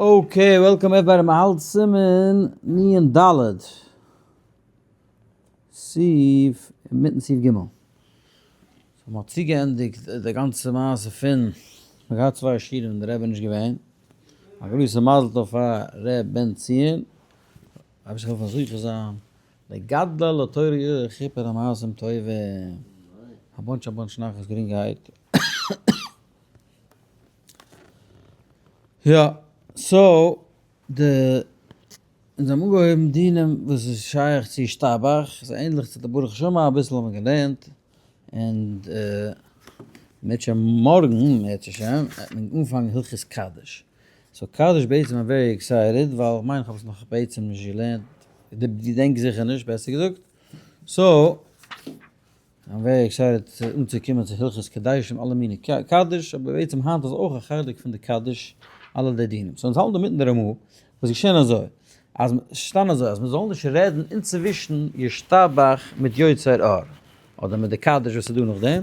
Okay, welcome everybody, מ'האלט סימן נ' ד', סעיף, אינמיטן סעיף ג'. So מ'האט צוגעענדיגט די גאנצע מעשה פון, מ'האט געהאט צוויי שיעורים און די רבי איז נישט געווען. א גרויסע מזל טוב פאר ר' בן ציון, אייבערשטער זאל העלפן זוכה זיין לגדלה לתורה ולכיפור המעשים טובים. א bunch א bunch נחת גרינגערהייט. יא, so די, אונז האבן אנגעהויבן דינים וואס איז שייך צו ישתבח, ס'איז ענדליך צו די ברוך שאמר אביסל האבן מיר געלערנט, און אם ירצה השם מארגן אם ירצה השם וועט מען אנפאנגען הלכות קדיש. So קדיש בעצם I'm very excited ווייל איך מיין איך האב עס נאך בעצם נישט געלערנט, געדענק זיכער נישט בעסער געזאגט, so I'm very excited אנצוקומען צו הלכות קדשים אלע מיני קדיש, אבער בעצם היינט איז אויך א חלק פון די קדיש אלע די דינים. So אונז האלטן דא מיטן די רמ"א, וואס איז געשען אזוי, אז ס'שטאנען אזוי אז מ'זאל נישט רעדן אינצווישן ישתבח מיט יוצר אור, אדער מיט די קדיש וואס איז דא נאכדעם,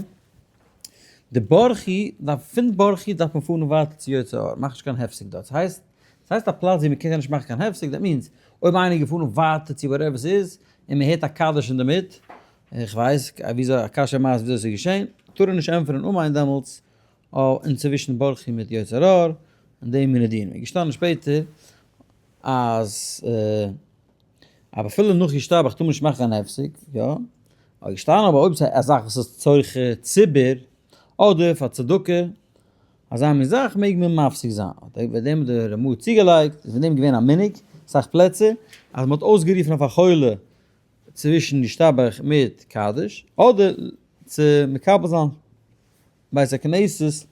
די ברכי דארף, פון ברכי דארף מען פארן ווייטער צו יוצר אור, מאך נישט קיין הפסק דארט, ס'הייסט, ס'הייסט א פלאץ ווי מ'קען נישט מאכן קיין הפסק, that means אויב איינער איז געפארן ווייטער צו whatever ס'איז, און מ'הערט א קדיש אינדערמיט, איך ווייס וויאזוי א קשיא מעשה וויאזוי ס'איז געשען, טאר ער נישט ענטפערן אמן דעמאלטס, אינצווישן ברכי מיט יוצר אור, און די מיני דינים. איז געשטאנען שפעטער אז אבער אפילו נאך ישתבח טאר מען נישט מאכן קיין הפסק, יא, אבער געשטאנען אבער אויב ס'איז א זאך וואס איז צורכי ציבור, אדער פאר צדקה, אזא מין זאך מעג מען מפסיק זיין. האט וועגן דעם די רמ"א צוגעלייגט, איז פון דעם געווען א מנהג, אסאך פלעצער, אז מ'האט אויסגערופן אויף א חולה צווישן ישתבח מיט קדיש, אדער צו מקבל זיין בית הכנסת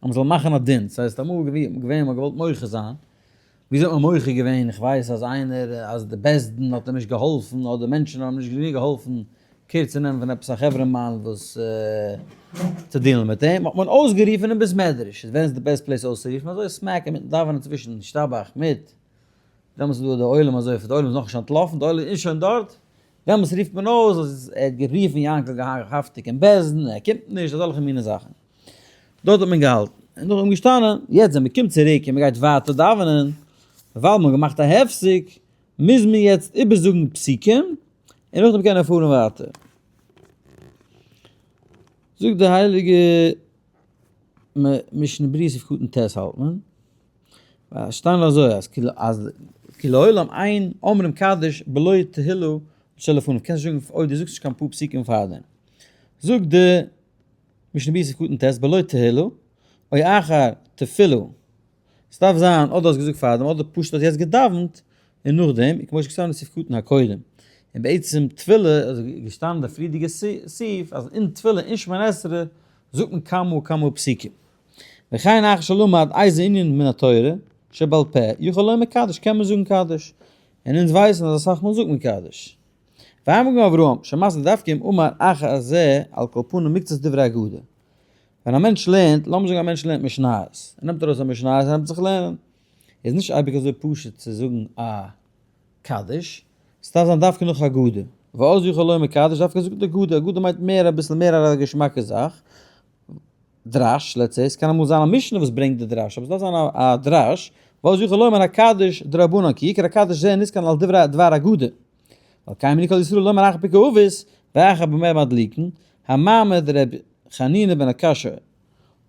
אז מ'זאל מאכן א דין, ס'הייסט אמאל געווען מ'האט געוואלט מוחה זיין, וויאזוי האט מען מוחה געווען, איך ווייס אז איינער אז די בית דין האט אים נישט געהאלפן אדער מענטשן האבן נישט גענוג געהאלפן care צו נעמען פון עפעס א חברה מאן וואס צו deal ן מיט אים, האט מען אויסגערופן אין בית מדרש, ווען איז די best place אויסצורופן, אזוי smack אינמיטן דאווענען צווישן ישתבח מיט דעמאלטס איז דא די עולם אזוי, די עולם איז נאכנישט אנטלאפן, די עולם איז שוין דארט, דעמאלטס רופט מען אויס אז ער האט גערופן יענקל געהאפטיג אין בית דין, ער קומט נישט, אזעלכע מיני זאכן. דארט האט מען געהאלטן, און נאכדעם געשטאנען, יעצט ווען מען קומט צוריק און מען גייט ווייטער דאווענען, ווייל מען האט געמאכט א הפסק, מוז מען יעצט איבערזאגן פסוקים, און נאכדעם קען ער פארן ווייטער. זאגט די הייליגע משנה ברורה סעיף קטן ט' האלט מען. שטאנען אזוי אז כאילו אז כי לעולם אין אומרים קדיש בלא תהילה שלפניו קענסט נישט זאגן אויב דו זאגסט נישט קיין פאר פסוקים פארדעם זאגט די משנה ברורה סעיף קטן ט' בלא תהילה או אחר תפילה ס'דארף זיין אדער האסט געזאגט פארדעם אדער פשוט האסט יעצט געדאווענט און נאכדעם כמו שכתבנו סעיף קטן הקודם און בעצם תפילה איז געשטאנען די פריערדיגע סעיף אז אין תפילה אין שמונה עשרה זאגט מען כמה וכמה פסוקים. וכן אחר שלמד איזה ענין מן התורה שבעל פה יכול לומר קדיש קען מען זאגן קדיש, און אונז ווייסן אז אסאך מאל זאגט מען קדיש. והמגן אברהם שמסר דווקא אם אמר אחר זה על כל פנים מקצת דברי אגדה. ווען א מענטש לערנט, לאמיר זאגן א מענטש לערנט משניות, ער נעמט ארויס א משניות און נעמט זיך לערנען, איז נישט אייביג אזוי פשוט צו זאגן א קדיש, ס'דארף זיין דווקא נאך אגדה, ואז יכול לומר קדיש דווקא זאגט אגדה, אגדה מיינט מער אביסל מער א געשמאקע זאך, דרש, let's say, ס'קען אמאל זיין א משנה וואס ברענגט די דרש, אבער ס'דארף זיין א דרש, ואז יכול לומר הקדיש דרבנן, כי עיקר הקדיש זה נתקן על דברי דבר אגדה. ועל כן מנהג כל ישראל לומר אחר פרקי אבות, ואחר במה מדליקין, המעמד ר' חנינא בן עקשיא.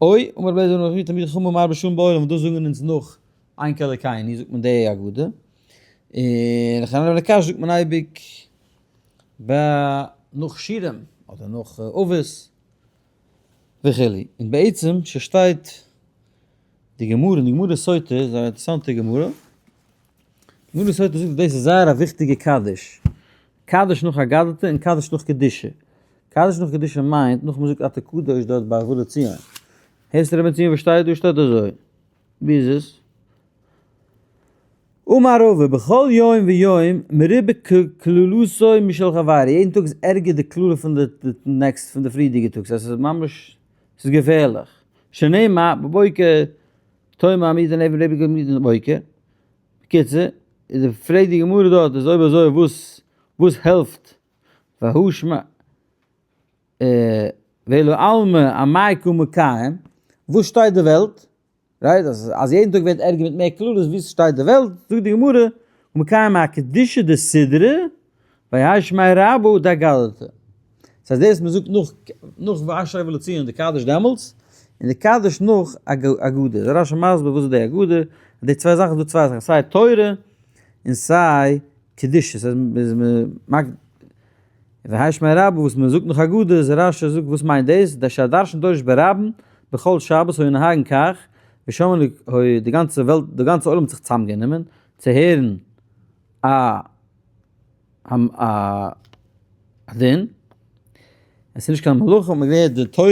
אוי, אמר רבי אליעזר בן רבי תלמידי חכמים מרבה שלום בעולם, און דאס זאגן אונז נאך אין כאלוקינו, זאגט מען די אגדה. און ר' חנינא בן עקשיא זאגט מען אייביג ביי נאך שירים, אדער נאך אבות. וכו', און בעצם ששטייט די גמרא, און די גמרא סוטה איז א אינטערעסאנטע גמרא, די גמרא סוטה זאגט אז דאס איז זייער א וויכטיגע קדיש, קדיש נאך אגדתא און קדיש נאך קדושה, קדיש נאך קדושה מיינט נאך מ'זאגט אתה קדוש דארט ביי ובא לציון, הערסט ר' בן ציון וואס שטייט דא? שטייט אזוי, ווי איז עס? אמר רבא, בכל יום ויום מרובה קללתו משל חברו, יעדן טאג איז ערגער די קללה פון די next פון די פריערדיגע טאג, ס'הייסט ס'איז ממש ס'איז געפערליך, שנאמר בבוקר תאמר עמידה נעבן רבי גמליאל בבוקר, בקיצור, איז די פרעגט די גמרא דארט איז אויב אזוי וואס וואס העלפט והא שמע ואלא אלמא אמאי קא מקיים, וואס שטייט די וועלט? Right? אז אז יעדן טאג ווערט ערגער מיט מער קללות ווי ס'שטייט די וועלט, זאגט די גמרא, ומקיים הקדושה דסידרא, ויהי שמיה רבא דאגדתא. ס'הייסט דאס מ'זאגט נאך נאך ואשר אבוא לציון די קדיש דעמאלטס, און די קדיש נאך אגדה. איז רשי מסביר וואס איז די אגדה, די צוויי זאכן איז דא צוויי זאכן, סיי תורה און סיי קדושה, ס'הייסט מ'איז מ'מאכט והי שמיה רבא וואס מ'זאגט נאך אגדה, איז רשי זאגט וואס מיינט דאס, דשהדרשן דורש ברבים בכל שבת היו נוהגין כך, ושומעין היו די גאנצע וועלט די גאנצע עולם האט זיך צוזאמגענומען צו הערן א א דין, עס איז נישט קיין מלאכה, מען געהערט די תורה,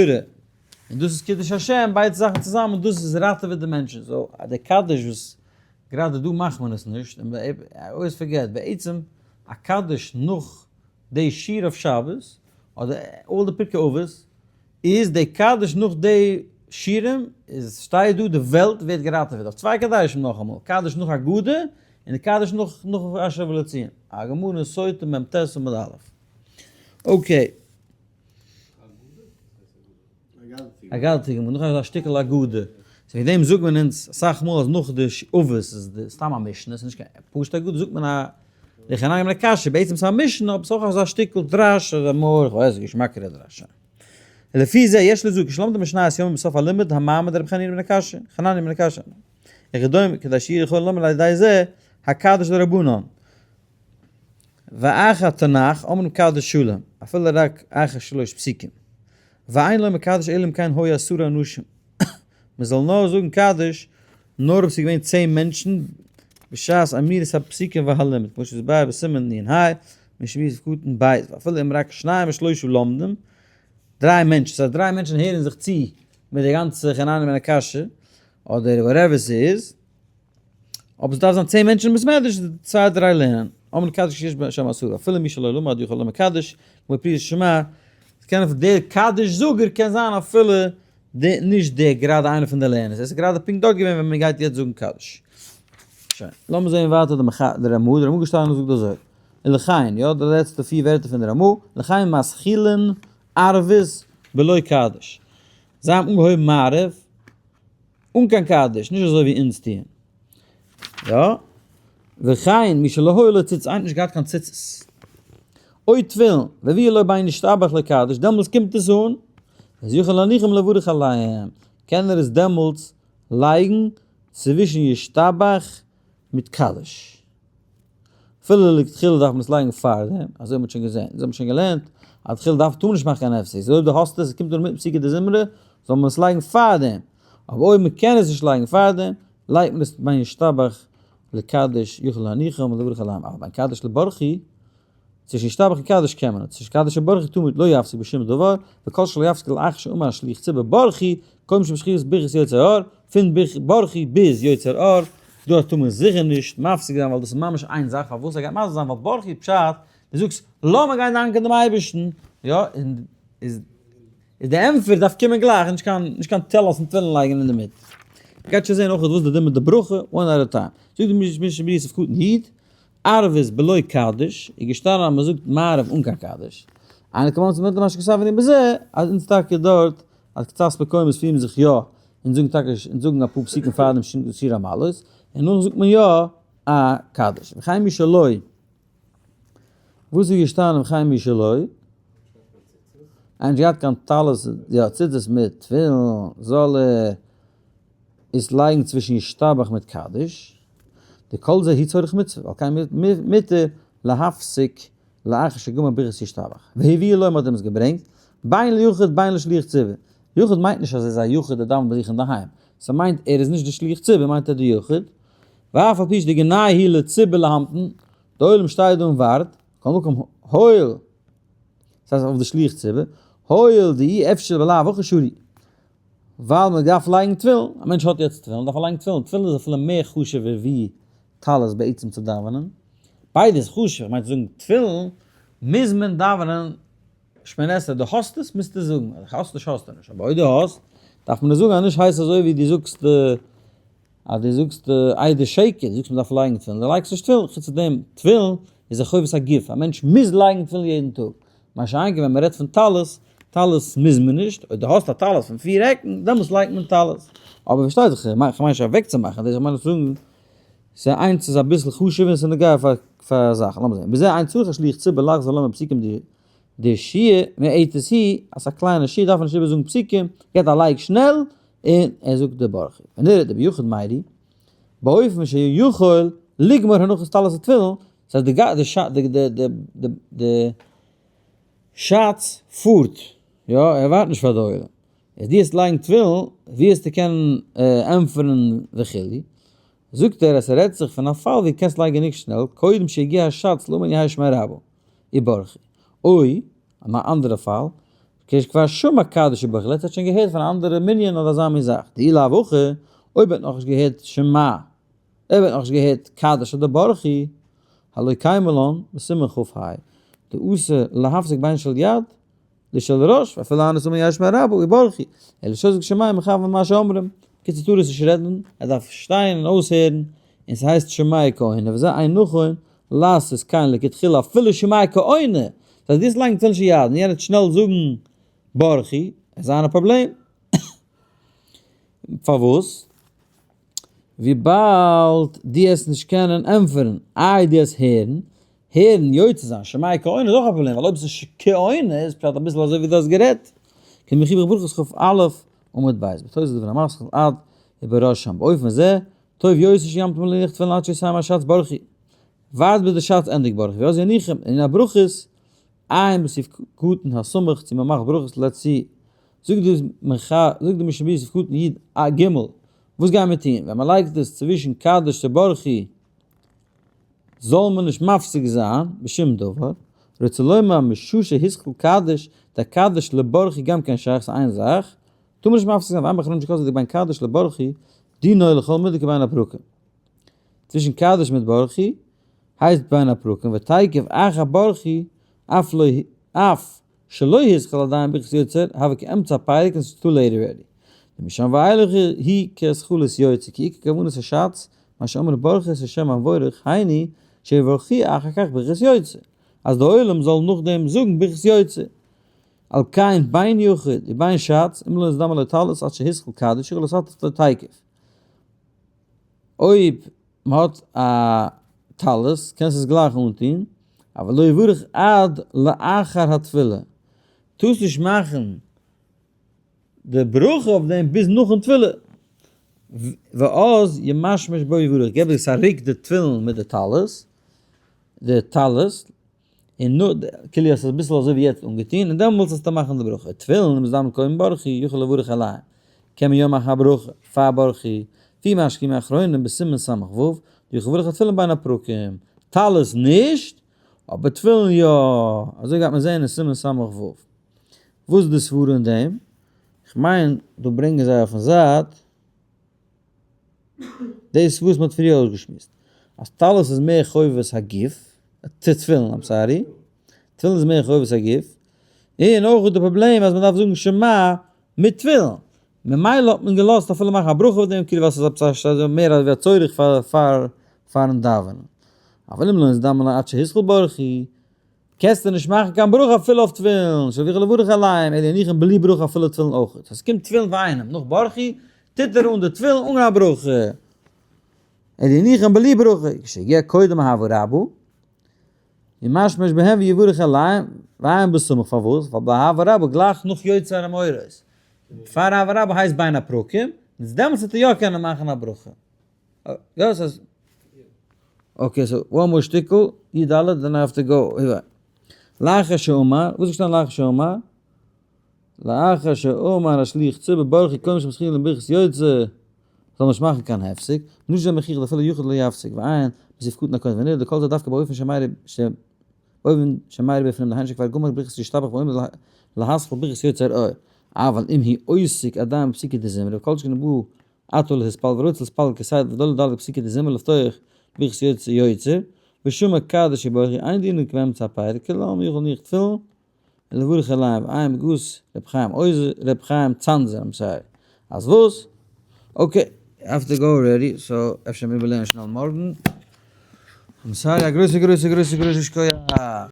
און דאס איז קידוש השם, ביידע זאכן צוזאמען, דאס איז ראטעוועט די מענטשן, so די קדיש וואס גראדע דא מאכט מען עס נישט, און always forget, בעצם א קדיש נאך די שיר אויף שבת, אדער all די פרקי אבות, איז די קדיש נאך די שירים, איז שטייט דא די וועלט ווערט געראטעוועט אויף צוויי קדשים נאכאמאל, קדיש נאך הגדה, און די קדיש נאך נאך אשר ולציון, א גמרא אין סוטה מ ט עמוד א'. Okay. אגדתא גמרא, נאך אזא שטיקל אגדה. So וועגן דעם זאגט מען אונז אסאך מאל אז נאך די אבות איז די סתם א משנה, ס'איז נישט קיין פשוטע אגדה, זאגט מען א די חנניה בן עקשיא, בעצם ס'איז א משנה אבער ס'איז אויך אזא שטיקל דרש אדער מאור, כ'ווייס געשמאקערע דרש. לפי זה יש לזוג כשלומדים משניות יום בסוף הלימוד המעמד רבי חנינא בן עקשיא, חנניה בן עקשיא, וכדומה כדי שיהיה יכול לומר על ידי זה הקדש דרבנן. ואחר תנך אומרים קדש שלם, אפילו רק אחר שלוש פסוקים. ואין לומר קדש אלא אם כן היו עשרה אנשים. מען זאל נאר זאגן קדיש נאר אויב ס'איז געווען צען מענטשן בשעת אמירת הפסוקים והלימוד, כמו שהתבאר בסימן נ ה, משמי' קטן ב', ואפילו אם רק שניים ושלושה לומדים, דריי מענטשן, ס'הייסט דריי מענטשן הערן זיך צו מיט די גאנצע חנניה בן עקשיא, אדער whatever ס'איז, אבער ס'דארף זיין צען מענטשן אין בית מדרש, צוויי דריי לערנען, אמרו קדיש כשיש שם עשרה, אפילו מי שלא למד יכול לומר קדיש, כמו פריעת שמע, ס'קען אפילו דער קדיש זאגער קען זיין אפילו די נישט דער גראדע איינער פון די לערנערס, עס איז גראדע פונקט דארט געווען ווען מען גייט יעצט זאגן קדיש. שוין, לאמיר זעהן ווייטער די רמא, די רמא געשטאנען און זאגט אזוי, ולכן, יא, די לעצטע פיר ווערטער פון די רמא, לכן מתחילין ערבית בלא קדיש. זיי האבן אנגעהויבן מעריב אן קיין קדיש, נישט אזוי ווי אונז טוען. יא, וכן מי שלא היה לו ציצית, איינער האט נישט געהאט קיין ציצית, או תפילין, והביאו לו בין ישתבח לקדיש, דעמאלטס קומט עס אן, איז יכול להניחם לברך עליהם, קען ער עס דעמאלטס לייגן צווישן ישתבח מיט קדיש. אפילו לכתחילה דארף מען עס לייגן פארדעם, אזוי האט מען שוין געזען, אונז האבן שוין געלערנט אז תחילה דארף טאר מען נישט מאכן קיין הפסק, so אויב דו האסט עס, עס קומט אן מיטן פסוקי דזמרה, זאל מען עס לייגן פארדעם, אבער אויב מען קען עס נישט לייגן פארדעם, לייגט מען עס בין ישתבח לקדיש יכול להניחם ולברך עליהם, אבל בין קדיש לברכי, צווישן ישתבח און קדיש קען מען, צווישן קדיש און ברכי טאר מען לא יפסיק בשום דבר, וכל שלא יפסיק לאחר שאמר השליח ציבור ברכי, קודם שבשחירות ברכת יוצר אור, פון ברכי ביז יוצר אור, דארט טאר מען זיכער נישט מפסיק זיין ווייל דאס איז ממש איין זאך, פארוואס ער גייט מסביר זיין ווייל ברכי פשט, דו זאגסט לאמיר גיין דאנקען דעם אייבערשטן, יא, און איז איז די ענטפער דארף קומען גלייך, נישט קיין נישט קיין טלית און תפילין לייגן אינדערמיט. מ'גייט שוין זען אויך וואס די דין מיט די ברכה, one at a time. זאגט די משנה ברורה סעיף קטן י, ערבית בלא קדיש, איז געשטאנען אז מ'זאגט מעריב אן קיין קדיש. איינער קומט אן צו מיט מה שכתבנו בזה, אז אונז טאקע דארט אז קצת מקומות פירן זיך יא און זאגן טאקע און זאגן אפאר פסוקים פאר דעם שיר המעלות, און נאכדעם זאגט מען יא א קדיש. וכן מי שלא. וואס איז געשטאנען וכן מי שלא? איינער נישט געהאט קיין טלית, יא ציצית מיט תפילין, זאל ער עס לייגן צווישן ישתבח מיט קדיש, דכל זה הוא צורך מצוה, ועל כן מותר להפסיק לאחר שגמר ברכת ישתבח. והביאו לו, מ'האט אים עס געברענגט, בין ליחיד בין לשליח ציבור. יחיד מיינט נישט אז ער איז א יחיד ער דאווענט ביי זיך אינדערהיים, ס'מיינט ער איז נישט די שליח ציבור מיינט ער די יחיד, ואף על פי שדגנאי היא לציבור להמתין, די עולם שטייט דא און ווארט, כל מקום הואיל, דאס הייסט אויף די שליח ציבור, הואיל דאי אפשר בלאו הכי שרי, ווייל מען דארף לייגן תפילין, א מענטש האט יעצט תפילין דארף ער לייגן תפילין, תפילין איז אפילו מער חשוב'ער ווי טלית בעצם צו דאווענען, ביידע איז חשוב, איך מיין צו זאגן תפילין מוז מען דאווענען שמונה עשרה, דו האסט עס מוזטו זאגן, אז דו האסט נישט האסטו נישט, אבער אויב דו האסט דארף מען עס זאגן אז נישט הייסט אזוי ווי דו זאגסט אז דו זאגסט עדי שקר, דו זאגסט מען דארף לייגן תפילין, דו לייגסט נישט תפילין, חוץ פון דעם תפילין איז א חובת הגוף, א מענטש מוז לייגן תפילין יעדן טאג, מה שאין כן ווען מען רעדט פון טלית, טלית מוז מען נישט, אויב דו האסט א טלית פון פיר עקן, דעמאלטס לייגט מען טלית. אבער פארשטייט זיך, איך מיין נישט אוועקצומאכן דאס, איך מיין צו זאגן, ס'איז איינס איז אביסל חשוב'ער און ס'איז נוגע פאר פאר זאכן. לאמיר זען. בזה אין צריך השליח ציבור לחזור לומר פסוקים די די שיעור מועטת היא, אז ס'איז א קליינע שיעור דארף מען נישט איבערזאגן פסוקים, געבט א לייג שנעל און ער זאגט די ברכו. ונראה דביחיד מיירי, באופן שיכול לגמור הנחת טלית ותפילין, ס'הייסט די די די די די שץ פארט, יא, ער ווארט נישט פאר די עולם. אז דו וועסט לייגן תפילין, ווי וועסטו קענען ענטפערן וכו'. זאגט ער אז ס'רעדט זיך פון א פאל ווי דו קענסט לייגן גענוג שנעל, קודם שיגיע השץ לאמר יהא שמיה רבא וברכי. אוי, אן אנדערע פאל, כשכבר שמע קדיש וברכי, לעצט האט שוין געהערט פון א אנדערע מנין אדער אזא מין זאך, דאי לאו הכי, אויב ער האט נאכנישט געהערט שמע, אויב ער האט נאכנישט געהערט קדיש אדער ברכי, הלא קיימא לן בסימן כ"ה, דאסור להפסיק בין של יד לשל ראש, ואפילו אנוס אמר יהא שמיה רבא וברכי, אלא שותק ושומע מכוון מה שאומרים. קיצור טאר עס נישט רעדן, ער דארף שטיין און אויסהערן, און ס'הייסט שומע כעונה, וזה אין נכון לעשות כן לכתחילה אפילו שומע כעונה, דאס הייסט דו האסט לייגן תפילין של יד און יענער וועט שנעל זאגן ברכי, עס זיין א פראבלעם. פארוואס? וויבאלד דו העסט נישט קענען ענטפערן, איי דו העסט הערן, הערן יוצא זיין שומע כעונה איז אויך א פראבלעם, ווייל אויב עס איז כעונה איז פשט אביסל אזוי ווי דו האסט גערעדט, כמחי' ברכות כ"א עמוד ב', בתוס' דברי המסכת עד ובראשם, באופן זה, טוב יותר שימתין להניח תפילין עד שיסיים השץ ברכי, ווארט ביז די שץ ענדיגט ברכי, ואז יניחם, און הברכות, עיין בסעיף קטן הסמוך צו מען מאכט ברכות לעצ צ, זאגט די מח זאגט די משנה ברורה סעיף קטן י א ג, וואס גייען מיר טון ווען מען לייגט עס צווישן קדיש צו ברכי זאל מען נישט מפסיק זיין בשום דבר, רוצה לומר משעה שהתחיל קדיש, דקדיש לברכי גם כן שייך ס'איז איין זאך, טאר מען נישט מפסיק זיין ואין באחרונים שכתבו דבין קדיש לברכי דינו לכל מידי כבין הפרקים. צווישן קדיש מיט ברכי הייסט בין הפרקים ותיכף אחר ברכי אף לא אף שלא התחיל עדיין ברכת יוצר הוה כאמצע הפרק און ס'איז too late already. ומשם ואילך היא כהתחלת יוצר כי עיקר כוונת השץ מה שאמרו ברכו את השם המבורך היינו שיברכו אחר כך ברכת יוצר אז די עולם זאל נאכדעם זאגן ברכת יוצר על כן בין יחיד ובין שץ אם לא נזדמן לו טלית עד שהתחיל קדיש יכול לעשות לו תיכף. אויב מען האט א טלית קענסט עס גלייך אנטון, אבל לא יברך עד לאחר התפילה, טארסט נישט מאכן די ברכה אויף דעם ביז נאכן תפילה, ואז ימשמש בו יברך, געב עס א רוק די תפילין מיט די טלית, די טלית, און נאר כאילו עס איז אביסל אזוי ווי יעצט אנגעטון, און דעמאלטס זאלסטו מאכן די ברכה. תפילין איז דאן קודם ברכי, יכול לברך עליהם. קען מען יא מאכן א ברכה פאר ברכי, לפי משקיעים האחרונים בסימן ס"ו, יכול לברך תפילין בין הפרקים. טלית נישט, אבער תפילין יא. אזוי גייט מען זען אין סימן ס"ו. וואס איז די סברה אין דעם? כ'מיין דא ברענגען זיי אויפן זייט. דאס וואס מ'האט פריער אויסגעשמועסט אז טלית איז מער חובת הגוף, תפילין I'm sorry, תפילין איז מער חובת הגוף, און אויך איז די פראבלעם אז מ'דארף זאגן שמע מיט תפילין, ממילא האט מען געלאזט אפילו מאכן א ברכה אויף דעם כאילו ווייל ס'איז עפעס א מער אזויווי א צורך פאר פאר פארן דאווענען. אבל אם לא נזדמן לו עד שהתחיל ברכי, קענסטו נישט מאכן קיין ברכה אפילו אויף תפילין, שלא יוכל לברך עליהם, אלא יניחם בלי ברכה אפילו תפילין אויך. אז ס'קומט תפילין פאר איינעם נאך ברכי, טוט ער אן די תפילין אן א ברכה. אלא יניחם בלי ברכה, כשיגיע קודם אהבה רבה, ימשמש בהם ויברך עליהם, ועיין בסמוך, פארוואס? ווייל ביי אהבה רבה גלייך נאך יוצר המאורות, פאר אהבה רבה הייסט בין הפרקים, און דעמאלטס וועט ער יא קענען מאכן א ברכה. יא ס'איז okay so one more שטיקל י ד then I have to go לאחר שאמר וואס איז געשטאנען לאחר שאמר? לאחר שאמר השליח ציבור ברכי קודם שמתחילים ברכת יוצר זאל מען נישט מאכן קיין הפסק נישט זה מוכיח דאפילו יחיד לא יפסיק ועיין בסעיף קטן הקודם ונראה דכל זה דווקא באופן שמאיר באופן שמאיר בפנים דהיינו שכבר גמר ברכת ישתבח ועומד להתחיל ברכת יוצר אור אבל אם הוא עוסק עדיין בפסוקי דזמרה וכל שכן בא עתה להתפלל ורוצה להתפלל כסדר ולא לדלג פסוקי דזמרה לפתוח ברכת יוצר יוצר ושמע קדיש וברכי אין דינו כבאמצע הפרק כולי עלמא יכול להניח תפילין ולברך עליהם ועיין בגהות ר' חיים עוזר ר' חיים צאנזער I'm sorry אז וואס? okay I have to go already so אפשר מיר איבערלערנען שנעל מארגן I'm sorry א גרויסע גרויסע גרויסע גרויסע שכוח.